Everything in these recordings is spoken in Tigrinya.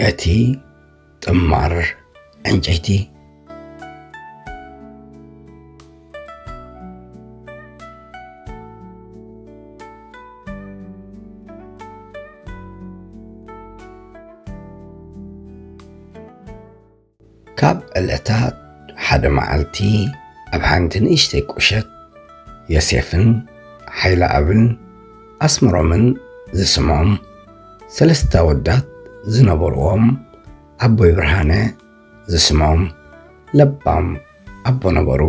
እቲ ጥማር ዕንጨይቲ። ካብ ዕለታት ሓደ መዓልቲ፣ ኣብ ሓንቲ ንእሽተይ ቁሸት፣ ዮሴፍን ሓይለኣብን ኣስመሮምን ዝስሞም ሰለስተ ኣወዳት ዝነበርዎም ኣቦይ ብርሃነ ዝስሞም ለባም ኣቦ ነበሩ።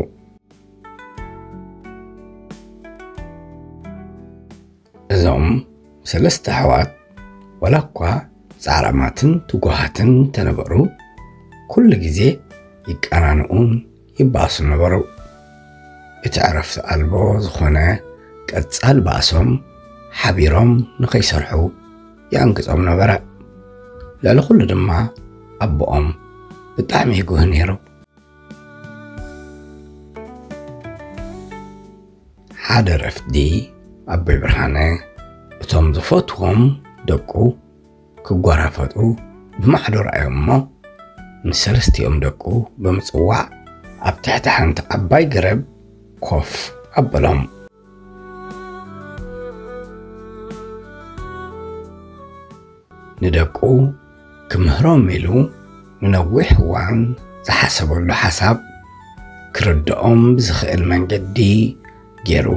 እዞም ሰለስተ ኣሕዋት፣ ዋላ እኳ ጻዕራማትን ትጉሃትን እንተነበሩ፣ ኩሉ ግዜ ይቀናንኡን ይባእሱን ነበሩ። እቲ ዕረፍቲ ኣልቦ ዝኾነ ቀጻሊ ባእሶም ሓቢሮም ንኸይሰርሑ ይዕንግጾም ነበረ። ልዕሊ ኩሉ ድማ ኣቦኦም ብጣዕሚ ይጉህ ነይሩ። ሓደ ረፍዲ ኣቦይ ብርሃነ እቶም ዝፈትዎም ደቁ ክጓራፈጡ ብማዕዶ ረኣዮም እሞ፣ ንሰለስቲኦም ደቁ ብምጽዋዕ ኣብ ትሕቲ ሓንቲ ዓባይ ገረብ ኮፍ ኣበሎም። ንደቁ ክምህሮም ኢሉ ንነዊሕ እዋን ዝሓሰበሉ ሓሳብ ክርድኦም ብዝኽእል መንገዲ ገይሩ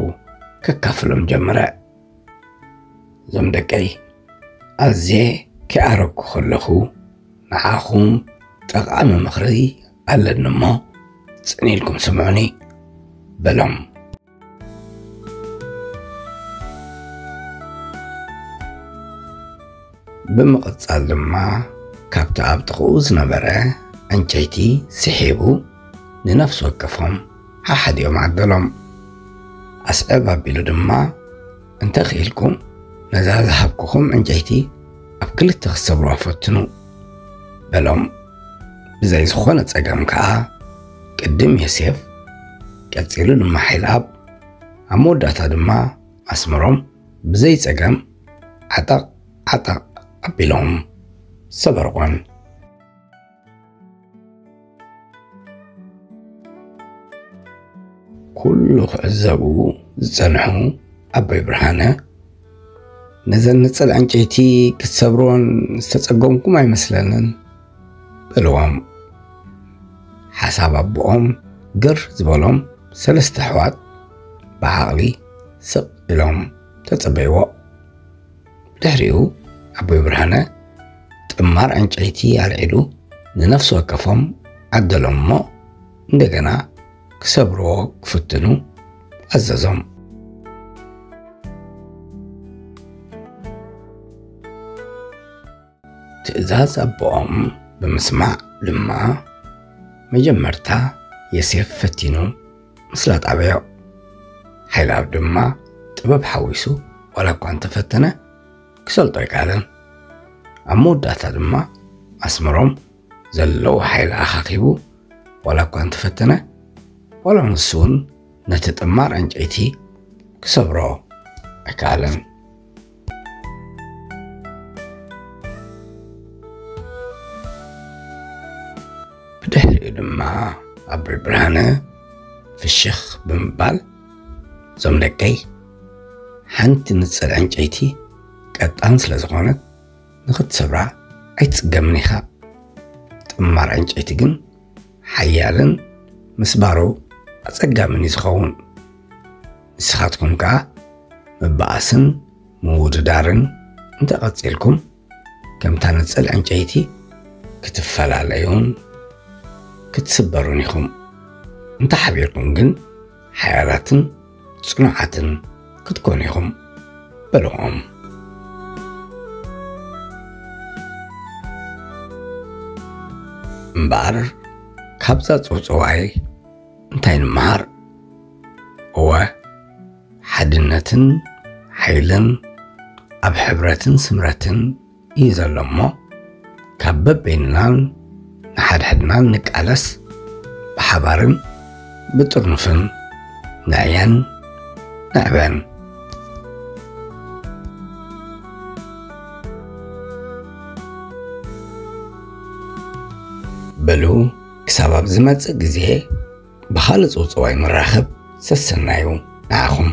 ከካፍሎም ጀመረ። "እዞም ደቀይ፣ ኣዝየ ከይኣረግኩ ከለኹ ንዓኹም ጠቓሚ ምኽሪ ኣለኒ እሞ ጽን ኢልኩም ስምዑኒ" በሎም። ብምቕጻል ድማ ካብቲ ኣብ ጥቕኡ ዝነበረ ዕንጨይቲ ስሒቡ ንነፍሲ ወከፎም ሓሓዲኦም ዓደሎም። ኣስዕብ ኣቢሉ ድማ፣ "እንተ ኽኢልኩም ነዛ ዝሃብኩኹም ዕንጨይቲ ኣብ ክልተ ክትሰብሩዋ ፈትኑ" በሎም። ብዘይ ዝኾነ ጸገም ከኣ ቅድም ዮሴፍ፣ ቀጺሉ ድማ ሓይልኣብ፣ ኣብ መወዳእታ ድማ ኣስመሮም ብዘይ ጸገም ዓጠቕ ዓጠቕ ኣቢሎም ሰበርወን። ኩሉ ክዕዘቡ ዝጸንሑ ኣቦይ ብርሃነ፣ "ነዘን ንጽል ዕንጨይቲ ክትሰብርወን ዝተጸገምኩም ኣይመስለንን" በልዎም። ሓሳብ ኣቦኦም ግር ዝበሎም ሰለስተ ኣሕዋት ብዓቕሊ ስቕ ኢሎም ተጸበይዎ። ብድሕሪኡ ኣቦይ ብርሃነ ጥማር ዕንጨይቲ ኣልዒሉ ንነፍሲ ወከፎም ዓደሎም እሞ፣ እንደገና ክሰብርዎ ክፍትኑ ኣዘዞም። ትእዛዝ ኣቦኦም ብምስማዕ ድማ፣ መጀመርታ ዮሴፍ ፈቲኑ ምስላ ጣበዮ። ሓይልኣብ ድማ ጥበብ ሓዊሱ ዋላ እኳ እንተፈተነ ክሰልጦ ኣይከኣለን። ኣብ መወዳእታ ድማ ኣስመሮም ዘለዎ ሓይሊ ኣኻኺቡ ዋላ እኳ እንተፈተነ፣ ዋላ ንሱ እውን ነቲ ጥማር ዕንጨይቲ ክሰብሮ ኣይከኣለን። ብድሕሪኡ ድማ ኣቦይ ብርሃነ ፍሽኽ ብምባል፣ "እዞም ደቀይ፣ ሓንቲ ንጽል ዕንጨይቲ ቀጣን ስለ ዝኾነት ንኽትሰብራ ኣይትጽገምን ኢኻ። ጥማር ዕንጨይቲ ግን ሓያልን ምስባሩ ኣጸጋምን እዩ ዝኸውን። ንስኻትኩም ከኣ ምብኣስን ምውድዳርን እንተቐጺልኩም፣ ከምታ ንጽል ዕንጨይቲ ክትፈላለዩን ክትስበሩን ኢኹም። እንተሓቢርኩም ግን ሓያላትን ጽኑዓትን ክትኮኑ ኢኹም" በልዎም። እምበኣር ካብዛ ጽውጽዋይ እንታይ ንምሃር? እወ፣ ሓድነትን ሓይልን ኣብ ሕብረትን ስምረትን እዩ ዘሎ እሞ፣ ካብ በበይንናን ንሓድሕድናን ንቃለስ፣ ብሓባርን ብጥርኑፍን ንዕየን ንዕበን። በሉ፣ ክሳብ ኣብ ዝመጽእ ግዜ ብኻልእ ጽውጽዋይ ንራኸብ። ሰሰናዩ ንዓኹም።